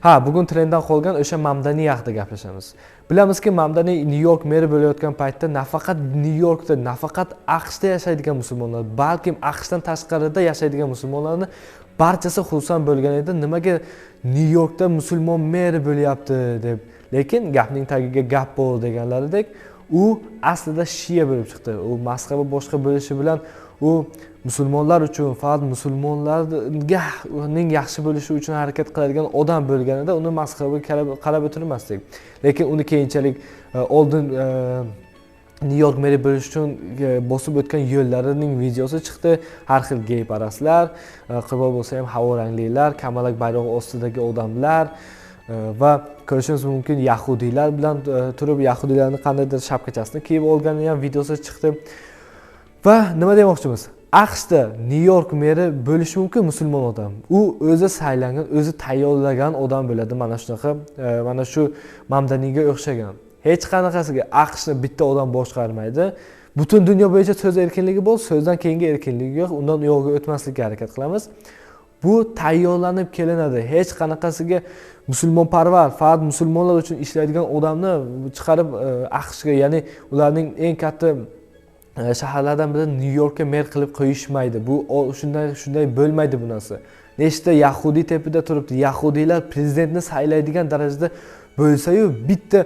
Ha, bugun trenddan qolgan o'sha Mamdani haqida gaplashamiz. Bilamizki, Mamdani Nyu-York meri bo'layotgan paytda nafaqat Nyu-Yorkda, nafaqat AQShda yashaydigan musulmonlar, balkim AQShdan tashqarida yashaydigan musulmonlarni barchasi xursand bo'lgan edi. Nimaga Nyu-Yorkda musulmon meri bo'lyapti deb. Lekin gapning tagiga gap bor deganlaridek, u aslida shia bo'lib chiqdi. U mazhabi boshqa bo'lishi bilan u musulmonlar uchun, faqat musulmonlarning yaxshi bo'lishi uchun harakat qiladigan odam bo'lganida uni mazhabiga qarab o'tirmasdik. Lekin uni keyinchalik oldin Nyu-York meri bo'lish uchun bosib o'tgan yo'llarining videosi chiqdi. Har xil gey parastlar, qirol bo'lsa ham havoranglilar, kamalak bayrog'i ostidagi odamlar va ko'rishimiz mumkin yahudiylar bilan turib yahudiylarning qandaydir shapkachasini kiyib olgani ham videosi chiqdi. Va nima demoqchimiz? AQShda Nyu-York meri bo'lishi mumkin musulmon odam. U o'zi saylangan, o'zi tayyorlagan odam bo'ladi. Mana shunaqa, mana shu Mamdaniga o'xshagan. Hech qanaqasiga AQShni bitta odam boshqarmaydi. Butun dunyo bo'yicha so'z erkinligi bor, so'zdan keyingi erkinligi yo'q. Undan u yo'g'iga o'tmaslikka harakat qilamiz. Bu tayyorlanib kelinadi. Hech qanaqasiga musulmonparvar, faqat musulmonlar uchun ishlaydigan odamni chiqarib AQShga, ya'ni ularning eng katta shaharlardan biri Nyu-Yorkka mer qilib qo'yishmaydi. Bu shunday bo'lmaydi bu narsa. Nechta yahudiy tepada turibdi. Yahudiylar prezidentni saylaydigan darajada bo'lsa-yu, bitta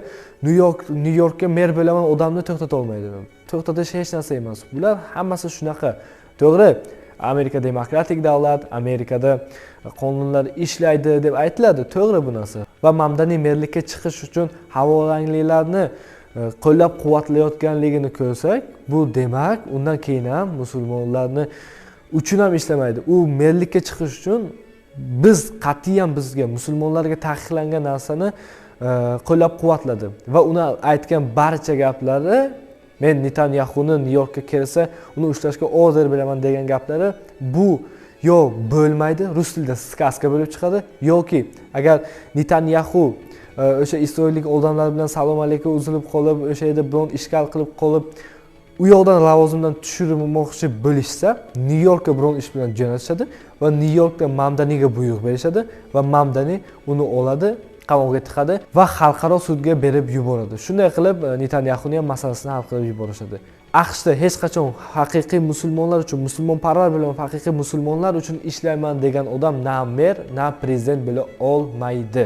Nyu-Yorkka mer bo'laman odamni to'xtata olmaydi. To'xtatish hech narsa emas. Bular hammasi shunaqa. To'g'ri, Amerika demokratik davlat, Amerikada qonunlar ishlaydi deb aytiladi. To'g'ri bu narsa. Va Mamdani merlikka chiqish uchun havoranglilarni qo'llab-quvvatlayotganligini ko'rsak, bu demak, undan keyin ham musulmonlarni uchun ham ishlamaydi. U merlikka chiqish uchun biz qat'iyan bizga musulmonlarga taqiqlangan narsani qo'llab-quvvatladi va uni aytgan barcha gaplari, men Netanyaxuni Nyu-Yorkka kelsa, uni ushlashga order beraman degan gaplari bu yo bo'lmaydi, rus tilida skaska bo'lib chiqadi, yoki agar Netanyaxu o'sha isroillik odamlar bilan salom alaykum uzilib qolib, o'sha yerda biron ishkal qilib qolib, u yoqdan lavozimdan tushirmoqchi bo'lishsa, Nyu-Yorkka biron ish bilan jo'natishadi va Nyu-Yorkda Mamdaniga buyruq berishadi va Mamdani uni oladi, qamoqqa tiqadi va xalqaro sudga berib yuboradi. Shunday qilib Netanyaxuni ham masalasini hal qilib yuborishadi. AQShda hech qachon haqiqiy musulmonlar uchun, musulmonparvar bilan haqiqiy musulmonlar uchun ishlayman degan odam na mer, na prezident bo'la olmaydi.